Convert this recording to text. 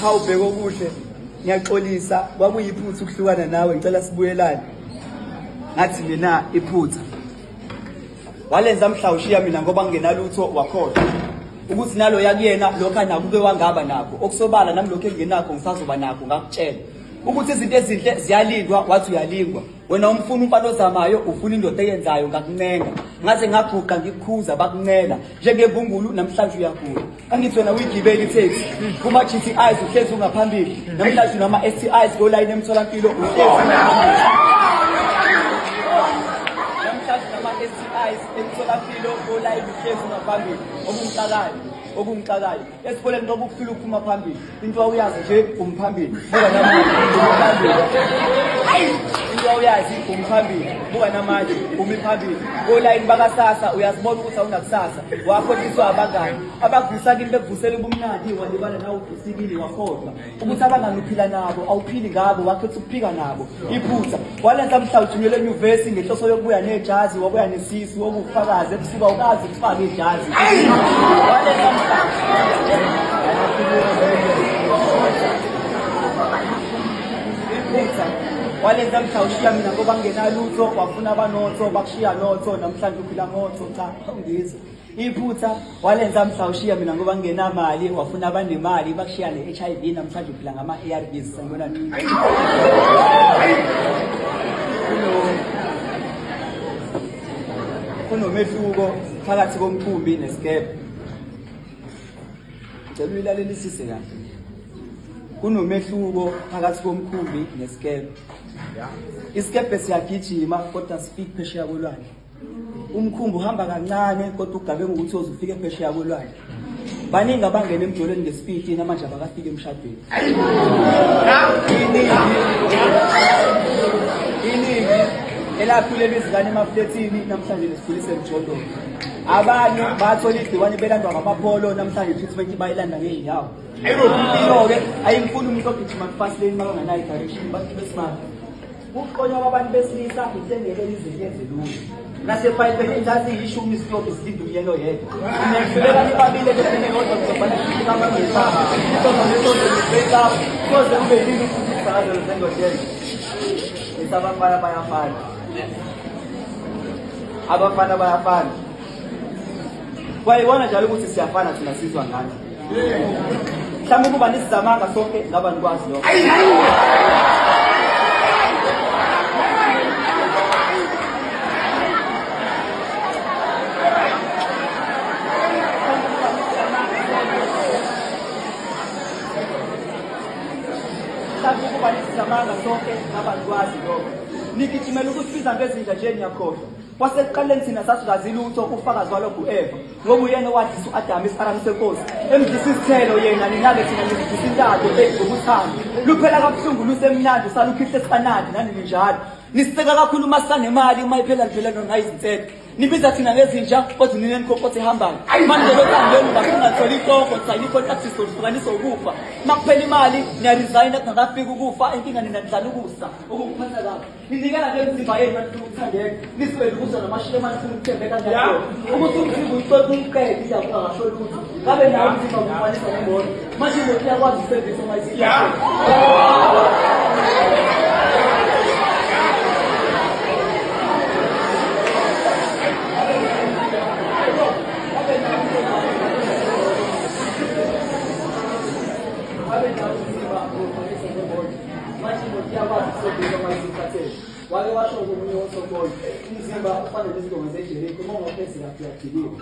Hawu bheka okuhle ngiyaxolisa kwakuyiphutha ukuhlukana nawe ngicela sibuyelane. Ngathi mina iphutha. Walenza mhla ushiya mina ngoba ngingenalutho wakhohlwa ukuthi nalo yakuyena lokho anako uke wangaba nakho okusobala nami lokho engingenakho ngisazoba nakho ngakutshela ukuthi izinto ezinhle ziyalindwa wathi uyalingwa wena umfuna umfana ozamayo ufuna indoda eyenzayo ngakuncenga ngaze ngaguqa ngikukhuza bakuncela njengembungulu namhlanje uyagula angithi wena uyigibele itaxi kuma-GTIs uhlezi ungaphambili namhlanje unama-STIs kolayini emtholampilo uhlezi ungaphambili namhlanje unama-STIs emtholampilo kolayini uhlezi ungaphambili okungixakayo okungixakayo esikoleni ngoba ukuhlula ukuphuma phambili into awuyazi nje umphambili buka namanje umphambili into awuyazi umphambili buka namanje umi phambili kolayini bakasasa uyazibona ukuthi awunakusasa wakhohliswa abangani abavusa kini bekuvusela ubumnandi walibala nawe uvusikile wakhohlwa ukuthi abangani uphila nabo awuphili ngabo wakhetha ukuphika nabo iphutha walenza mhla uthunyelwe enyuvesi ngenhloso yokubuya nejazi wabuya nesisu okufakazi ebusuku awukazi ukufaka ijazi walenza mhla iphutha walenza mhla ushiya mina ngoba ngingenalutho wafuna abanotho bakushiya notho namhlanje uphila ngotho cha awungizwa Iphutha walenza mhla ushiya mina ngoba ngingenamali wafuna abanemali bakushiya ne-HIV namhlanje uphila ngama-ARVs sanibonani. Kunomehluko phakathi komkhumbi nesikebhe. Ngicela uyilalelisise kahle. Kunomehluko phakathi komkhumbi nesikebhe. Isikebhe siyagijima kodwa sifiki phesheya kolwandle. Umkhumbi uhamba kancane kodwa ugabe ngokuthi uyoze ufike phesheya kolwandle. Baningi abangena emjolweni ngesipiti namanje abakafiki emshadweni. Iningi elakhulelwa izingane emaflethini namhlanje lesikhulisa emjondolo. Abanye bathola igciwane belandwa ngamapholo namhlanje i-treatment bayilanda ngey'nyawo. Impilo-ke ayimfuni umuntu ogijima ku-fast lane makanganayo i-direction bantu besimame. Ukuqonywa kwabantu besilisa into engeke ize iyenze lutho. Nasebhayibhelini zaziyishumi izitobhi zilinde umyeni oyedwa. Niyahluleka nibabili ebesene kodwa nizobhala abangesaba. Soze nesoze nibhekaphi. Soze kube yini futhi isifakazelo sendodeni. Nithi abafana bayafana. Abafana bayafana. Kwayibona njalo ukuthi siyafana thina sizwa ngani. Mhlawumbe ukuba nisizamanga sonke ngaba nikwazi lokho. Mhlawumbe ukuba nisizamanga sonke ngaba nikwazi lokho. Nigijimela ukusibiza ngezinja nje niyakhohlwa. Kwasekuqaleni thina sasingazi lutho ufakazi walokhu u-Eva ngoba uyena owadlisa u-Adamu isarami senkosi emdlisa isithelo yena nina-ke thina nizidlisa intando eyi ngokuthanda luphela kabuhlungu lusemnandi usalukhihle sikanandi nani ninjalo nisiseka kakhulu uma sisanemali uma iphela liphela nona izinsethe nibiza thina ngezinja kodwa nina nikhonkotha ehambayo manje lothandweni ngakungatholi itoho sayina icontract sizohlukanisa ukufa uma kuphela imali niyaresigna kungakafiki ukufa inkinga nina nidlala ukusa okukuphatha kabi Ninikela ngemizimba yenu manifuna ukuthandeka, niswele ukuzwa namashiye manifuna ukuthembeka ngiyakho. Ukuthi umzimba uyixoxe uyiqede indaba ungasho lutho. Ngabe nawe umzimba ubufanisa nemoto. Manje imoto iyakwazi ukusebenzisa uma isiya. Ngabe nawe umzimba ubufanisa nemoto. Manje imoto iyakwazi ukusebenzisa uma isikhathele. Wake washo komunye wosokhona, umzimba ufana nezingoma zeJeriko, uma ungaphezi kahle uyadilika.